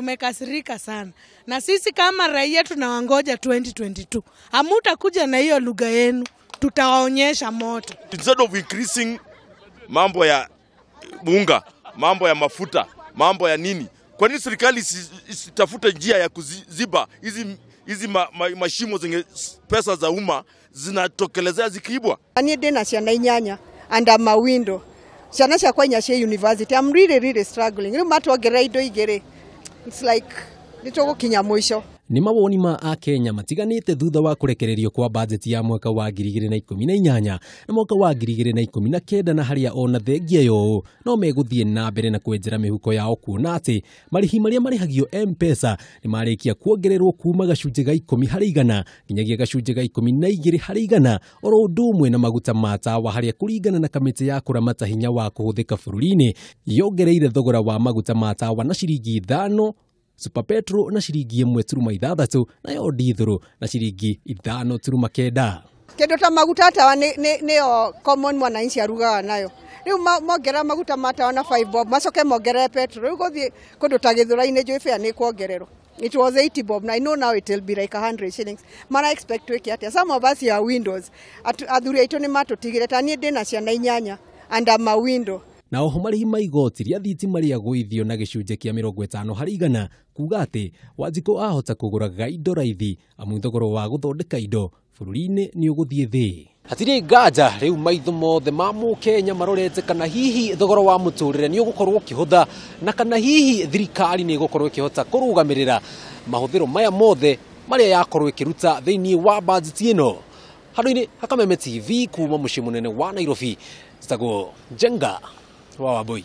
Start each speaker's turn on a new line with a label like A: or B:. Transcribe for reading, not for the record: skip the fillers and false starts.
A: Tumekasirika sana, na sisi kama raia tunawangoja 2022. Hamutakuja na hiyo lugha yenu, tutawaonyesha moto.
B: Instead of increasing mambo ya unga, mambo ya mafuta, mambo ya nini, kwa nini serikali isitafute njia ya kuziba hizi mashimo zenye pesa za umma zinatokelezea zikiibwa?
C: Niĩ ndĩna ciana 8 and I'm a window. Ciana ciakwa 4 cia university. I'm really really struggling. Rĩu matuongerera indo 2. It's like nĩtũgũkinya mũico.
D: Nĩ mawoni ma akenya matiganĩte thutha wa kũrekererio kwa bajeti ya mwaka wa 2018 na mwaka wa 2019, na harĩa ona thengia yo no megũthiĩ na mbere na kwenjera mĩhuko yao, kuona atĩ marĩhi marĩa marĩhagio M-Pesa nĩ marĩkia kuongererwo kuma gacunjĩ ga 10 harĩ igana nginyagia gacunjĩ ga 12 harĩ igana, oro ũndũ ũmwe na maguta ma tawa, harĩa kũringana na kamĩtĩ ya kũramata hinya wa kũhũthĩka bũrũri-inĩ yongereire thogora wa maguta ma tawa na ciringi 5, Super Petro na ciringi 1.6, nayo dithuru na ciringi 5.9.
C: Kĩndũ ta maguta tawa nĩyo common mwananchi arugaga nayo. Rĩu mongerera maguta ma tawa na 5 bob, macoke mongerere petrol. Rĩu gũthiĩ kũndũ ta Gĩthũrai-inĩ njũĩ fare nĩ kuongererwo. It was 80 bob, I know now it will be like 100 shillings. Mara expect twĩke atĩa? Some of us are windows. Athuri aitũ nĩ matũtigire, ta niĩ ndĩna ciana 8 and I'm a window.
D: Na oho marĩhi ma igoti rĩa thitima rĩagũithio na gĩcunjĩ kĩa 50 harĩ igana, kuga atĩ Wanjikũ ahota kũgũraga indo raithi amu thogora wa gũthondeka indo bũrũri-inĩ nĩ ũgũthiĩ thĩ. Hatirĩ nganja rĩu maitho mothe ma mũkenya marorete kana hihi thogora wa mũtũrĩre nĩ ũgũkorwo ũkĩhũtha, na kana hihi thirikari nĩ ĩgũkorwo ĩkĩhota kũrũgamĩrĩra mahũthĩro maya mothe marĩa yakorwo ĩkĩruta thĩinĩ wa bajeti ĩno. Handũ-inĩ ha Kameme TV kuma mũciĩ mũnene wa Nairobi, njĩtagwo Njenga wa Wambui.